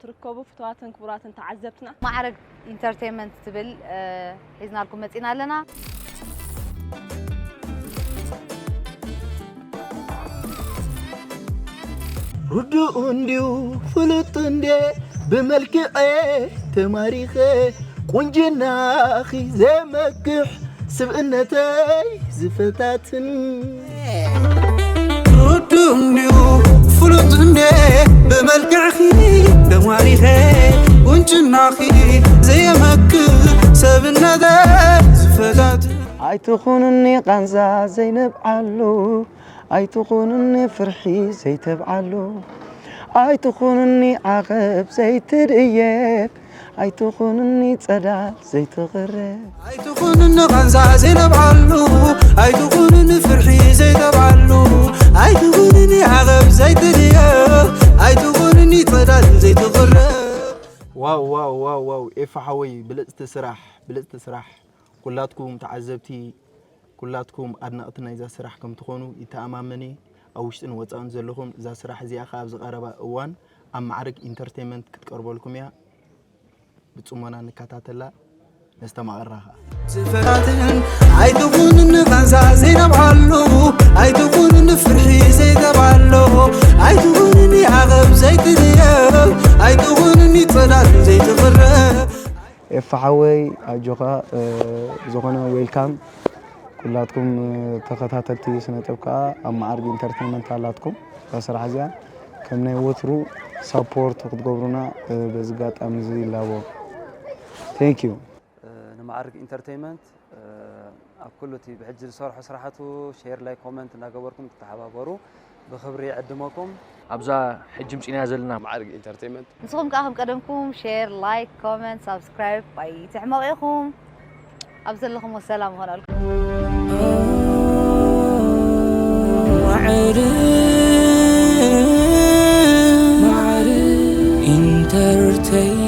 ትርከቡ ፍትዋትን ክቡራትን ተዓዘብትና። ማዕረግ ኢንተርቴይንመንት ትብል እ፣ ሒዝናልኩም መፂና ኣለና። ርዱእ እንድዩ ፍሉጥ እንዴ ብመልክዐ ተማሪኸ ቁንጅናኺ ዘመክሕ ስብእነተይ ዝፈታትን ርዱእ እንድዩ ፍሉጥ እንዴ ብመልክዕኺ ተማሪኸ ቁንጅናኺ ዘየመክሕ ሰብነተ ዝፈታት ኣይትኹንኒ ቃንዛ ዘይነብዓሉ ኣይትኹንኒ ፍርሒ ዘይተብዓሉ ኣይትኹንኒ ዓቐብ ዘይትድየብ ኣይትኹንኒ ጸዳል ዘይትቕረብ ኣይትኹንኒ ቃንዛ ዘይነብዓሉ ኣይትኹንኒ ፍርሒ ዘይተብዓሉ ኣይትኹንኒ ዓቐብ ዘይትድየብ ኣይትኹንኒ ጸዳል ዘይትቕረብ ዋው ዋው ዋው ዋው ኤፋ ሓወይ ብልፅቲ ስራሕ ብልፅቲ ስራሕ ኩላትኩም ተዓዘብቲ ኩላትኩም ኣድነቕቲ ናይዛ ስራሕ ከም ትኾኑ ይተኣማመን እየ ኣብ ውሽጥን ወፃእን ዘለኹም እዛ ስራሕ እዚኣ ከዓ ኣብዚ ቀረባ እዋን ኣብ ማዕርግ ኢንተርቴንመንት ክትቀርበልኩም እያ ብፅሞና ንከታተላ ነስተማቕራ ከዓ ዝፈታትን ኣይትኹንኒ ቃንዛ ዘይነብዓሉ ኣይትኹንኒ ፍርሒ ዘይተብዓሉ ኣይትኹንኒ ዓቐብ ዘይትድየብ ኣይትኹንኒ ጸዳል ዘይትቕረብ ኤፋ ሓወይ ኣጆኻ ዝኾነ ዌልካም ኩላትኩም ተኸታተልቲ ስነጥብ ከዓ ኣብ ማዕርግ ኢንተርቴንመንት ኣላትኩም እዛ ስራሕ እዚኣ ከም ናይ ወትሩ ሳፖርት ክትገብሩና በዚ ኣጋጣሚ እዚ ይላቦ thank you ንማዕርግ ኢንተርቴይንመንት ኣብ ኩሉ እቲ ብሕጂ ዝሰርሖ ስራሕቱ ሼር ላይክ ኮመንት እናገበርኩም ትተሓባበሩ ብክብሪ ይዕድመኩም ኣብዛ ሕጂ ምፂና ዘለና ማዕርግ ኢንተርቴይንመንት ንስኹም ከዓ ከም ቀደምኩም ሼር ላይክ ኮመንት ሳብስክራይብ ኣይትሕመቑ ኢኹም ኣብ ዘለኹም ሰላም ይኾነልኩም ማዕርግ ኢንተርቴይንመንት